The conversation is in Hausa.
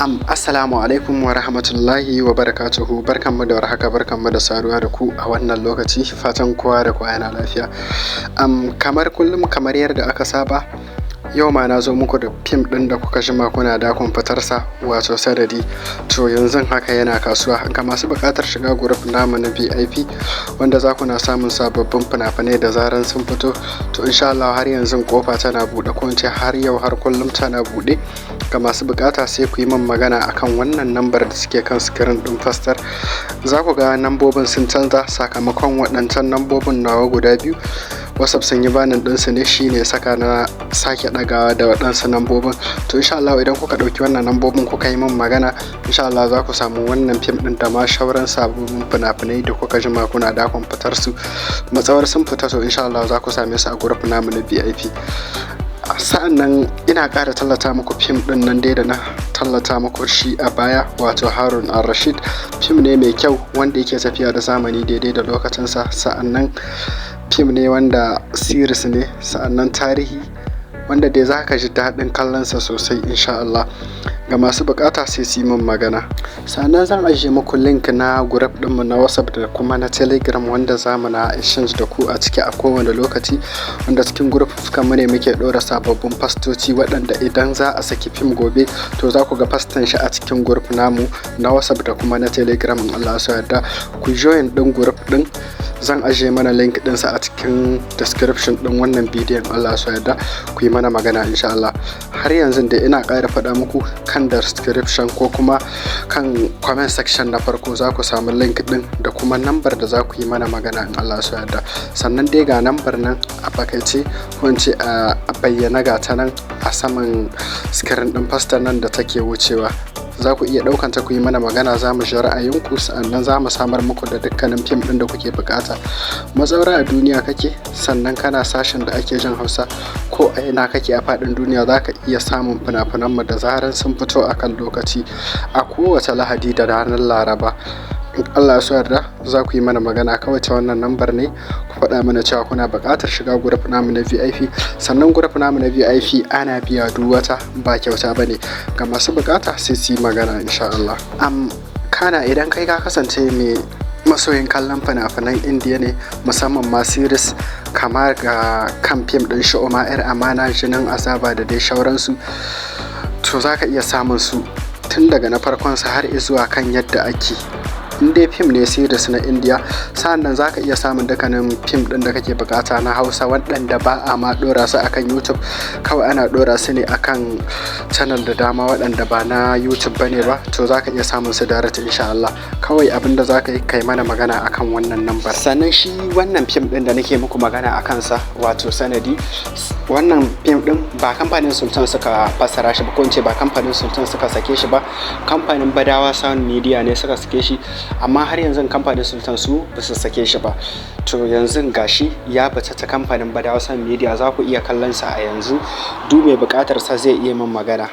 Assalamu alaikum wa rahmatullahi wa barakatuhu. Barkanmu da warhaka, barkanmu da saduwa da ku a wannan lokaci. Fatan kowa da kowa yana lafiya. Kamar kullum, kamar yadda aka saba, yau ma na zo muku da fim ɗin da kuka jima kuna dakon fitarsa, wato Sanadi. To, yanzu haka yana kasuwa. Ga masu buƙatar shiga group namu na VIP, wanda za ku na samun sababbin fina-finai da zaran sun fito, to insha Allah har yanzu kofa tana buɗe, ko in ce har yau har kullum tana buɗe. Ga masu buƙata, sai ku yi min magana akan wannan lambar da suke kan screen ɗin fastar. Za ku ga lambobin sun canza sakamakon waɗancan lambobin nawa guda biyu WhatsApp sun yi banning ɗinsu ne, shine saka na sake ɗagawa da waɗansu lambobin. To, insha Allah idan kuka ɗauki wannan lambobin kuka yi min magana, insha Allah za ku samu wannan fim ɗin da ma shauran sababbin fina-finai da kuka jima kuna dakon fitar su. Matsawar sun fita, to insha Allah za ku same su a group namu na VIP. Sa'an nan ina ƙara tallata muku fim ɗin nan dai da na tallata muku shi a baya, wato Harun Al-Rashid. Fim ne mai kyau wanda yake tafiya da zamani daidai da lokacinsa. Sa'an nan fim ne wanda series ne, sa'an nan tarihi, wanda dai za ka ji daɗin kallonsa sosai insha Allah. Ga masu buƙata, sai su yi min magana. Sannan zan ajiye muku link na group ɗinmu na WhatsApp da kuma na Telegram, wanda za mu na exchange da ku a ciki a kowane lokaci, wanda cikin group mu ne muke ɗora sababbin fastoci, waɗanda idan za a saki fim gobe, to za ku ga fastan shi a cikin group namu na WhatsApp da kuma na Telegram in Allah ya yarda. Ku join ɗin group ɗin, zan ajiye mana link ɗinsa a cikin description ɗin wannan bidiyon. Allah ya yarda, ku yi mana magana insha Allah. Har yanzu da ina ƙara faɗa muku, kan description ko kuma kan comment section na farko za ku samu link ɗin da kuma nambar da za ku yi mana magana in Allah ya yarda. Sannan dai ga nambar nan a fakaice, ko in ce a bayyana, ga ta nan a saman screen ɗin fastar nan da take wucewa. Za ku iya ɗaukan ta ku yi mana magana, za mu ji ra'ayinku, sannan za mu samar muku da dukkanin fim ɗin da kuke buƙata. Matsawar a duniya kake, sannan kana sashen da ake jin Hausa, ko a ina kake a faɗin duniya, za ka iya samun fina-finanmu da zaran sun fito a kan lokaci a kowace Lahadi da ranar Laraba. In Allah ya so yarda, za ku yi mana magana kawai ta wannan lambar ne, ku faɗa mana cewa kuna buƙatar shiga group namu na VIP. Sannan group namu na VIP ana biya duk wata, ba kyauta ba ne. Ga masu buƙata, sai su yi magana insha Allah. Kana idan kai ka kasance mai masoyin kallon fina-finan Indiya ne, musamman ma series, kamar ga kan fim ɗin Shu'uma, 'Yar Amana, Jinin Azaba da dai shauransu, to za ka iya samun su tun daga na farkonsa har zuwa kan yadda ake, in dai fim ne series na Indiya. Sa'annan za ka iya samun dukkanin fim ɗin da kake bukata na Hausa, waɗanda ba a ma ɗora su akan YouTube, kawai ana ɗora su ne akan channel da dama waɗanda ba na YouTube bane ba, to za ka iya samun su direct insha Allah. Kawai abin da za ka yi, kai mana magana akan wannan lambar. Sannan shi wannan fim ɗin da nake muku magana a kansa, wato Sanadi, wannan fim ɗin ba kamfanin Sultan suka fassara shi ba, ko in ce ba kamfanin Sultan suka sake shi ba, kamfanin Badawa Sound Media ne suka sake shi, amma har yanzu kamfanin Sultan su ba su sake shi ba. To, yanzu gashi ya fita ta kamfanin Badawa Sound Media, za ku iya kallon sa a yanzu. Duk mai buƙatar sa zai iya min magana.